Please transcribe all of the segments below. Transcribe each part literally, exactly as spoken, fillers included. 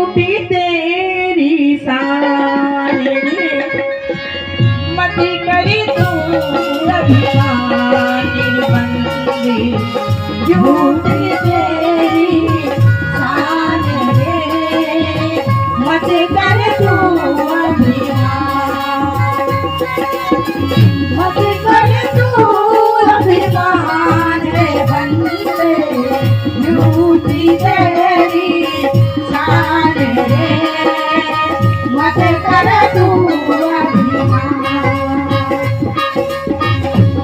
तेरी शान रे, मत कर तू अभिमान रे बंदे, झूठी तेरी शान रे, मत कर तू अभिमान, मत कर तू अभिमान रे बंदे, झूठी तेरी शान रे, मत कर तू अभिमान।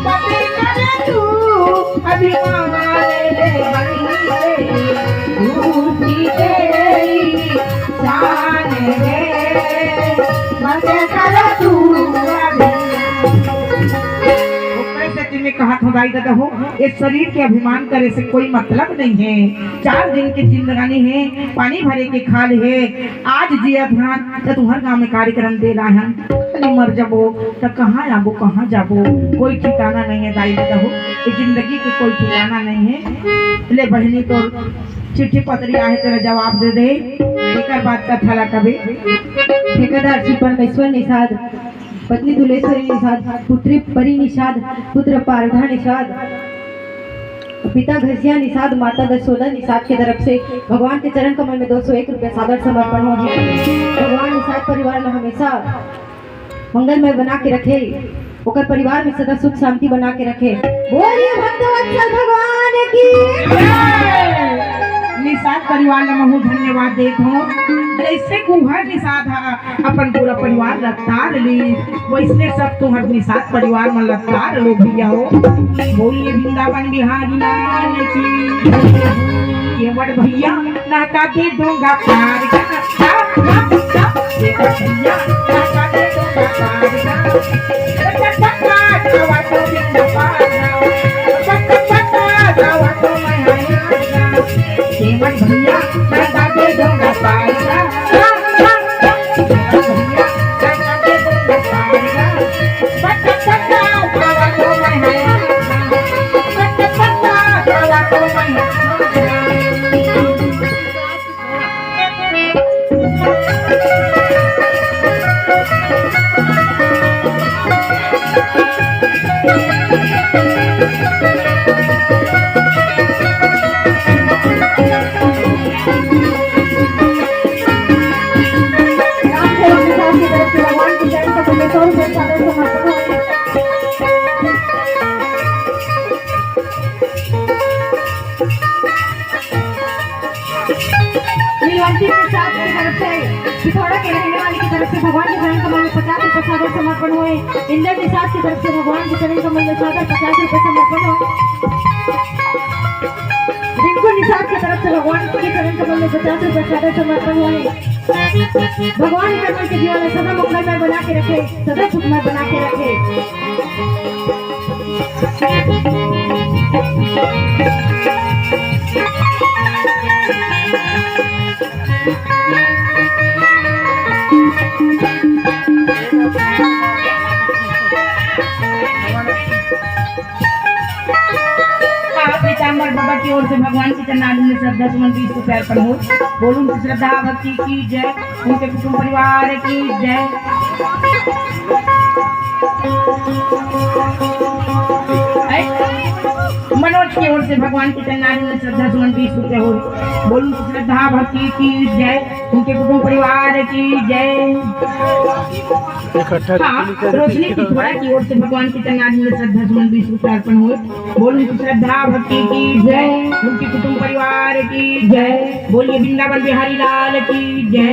मत कर तू अभिमान रे बंदे, झूठी तेरी शान रे, मत कर तू अभिमान। ओकरे सेती मैं कहत हूँ दाई ददा हो, ये शरीर के अभिमान करे से कोई मतलब नहीं है। चार दिन के जिंदगानी है, पानी भरे के खाल है। आज जियत हन त तुंहर गांव में कार्यक्रम दे लाहन, खाली मर जाबो त कहाँ आबो, कहाँ जाबो, कोई ठिकाना नहीं है दाई ददा हो। ये जिंदगी के कोई ठिकाना नहीं है। ले बहिनी, तोर चिट्ठी पत्री आहे, तेला जवाब दे दे, एकर बाद कथा ला कबे। ठेकेदार श्री परमेश्वर निषाद, पत्नी दुलेश्वरी निषाद, पुत्री परी निषाद, पुत्र पारधा निषाद, पिता घसिया निषाद, माता दशोदा निषाद के तरफ से भगवान के चरण कमल में दो सौ एक रुपया सादर समर्पण हो है। भगवान निषाद परिवार में हमेशा मंगलमय बना के रखे, ओकर परिवार में सदा सुख शांति बना के रखे। बोलिए भक्तवत्सल भगवान की। निषाद परिवार ला महू धन्यवाद देत हूँ, जैसे कुहर निषाद हा अपन पूरा परिवार ला तार ली, वैसने सब तुंहर निषाद परिवार मन ला तार लो भैया हो। बोलिए वृंदावन बिहारी लाल की। ये बड़ भैया नहका दे डोंगा पार का, का, का, का। ये बड़ भैया नहका दे डोंगा पार का। पक्का, पक्का, जावा तो बिंदा पार का। पक्का, पक्का, जावा तो मैं आया का। ये बड़ भैया नहका दे डोंगा पार का। नीलवंती निषाद की तरफ से, पिथौरा के रहने वाले की तरफ से भगवान के चरण कमल में पचास रुपए सादर समर्पण हुए। इंदर निषाद की तरफ से भगवान के चरण कमल में सादर पचास रुपए समर्पण हो। रिंकू निषाद की तरफ से भगवान के चरण कमल में पचास रुपए सादर समर्पण हुए। भगवान इनकर मन के जीवन में सदा मंगलमय बना के रखे, सदा सुखमय बना के रखे। आप पीताम्बर बाबा की ओर से भगवान के चरणारविंद में श्रद्धा सुमन बीस रुपए अर्पण हो। बोलूं तो श्रद्धा भक्ति की जय, उनके कुटुंब परिवार की जय। ऐ, मनोज की ओर से भगवान के चरणारविंद में श्रद्धा सुमन बीस रुपए हो। बोलूं तो श्रद्धा भक्ति की जय, उनके कुटुंब परिवार की जय। इकट्ठा हाँ, रोशनी पिथौरा की ओर से भगवान के चरणारविंद में श्रद्धा सुमन बीस रुपए अर्पण हुए। बोलूं तो श्रद्धा भक्ति की जय, उनके कुटुंब परिवार की जय। बोलिए वृंदावन बिहारी लाल की जय।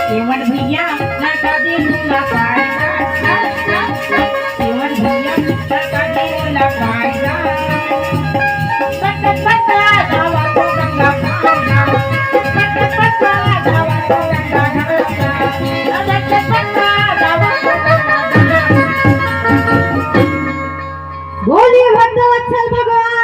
केवल भैया ना शादी ना पाएगा, केवल भैया ना शादी ना पाएगा। पट पट जावा तो गंगा पाएगा, पट पट जावा तो गंगा पाएगा, पट पट बोलिए भक्तवत्सल भगवान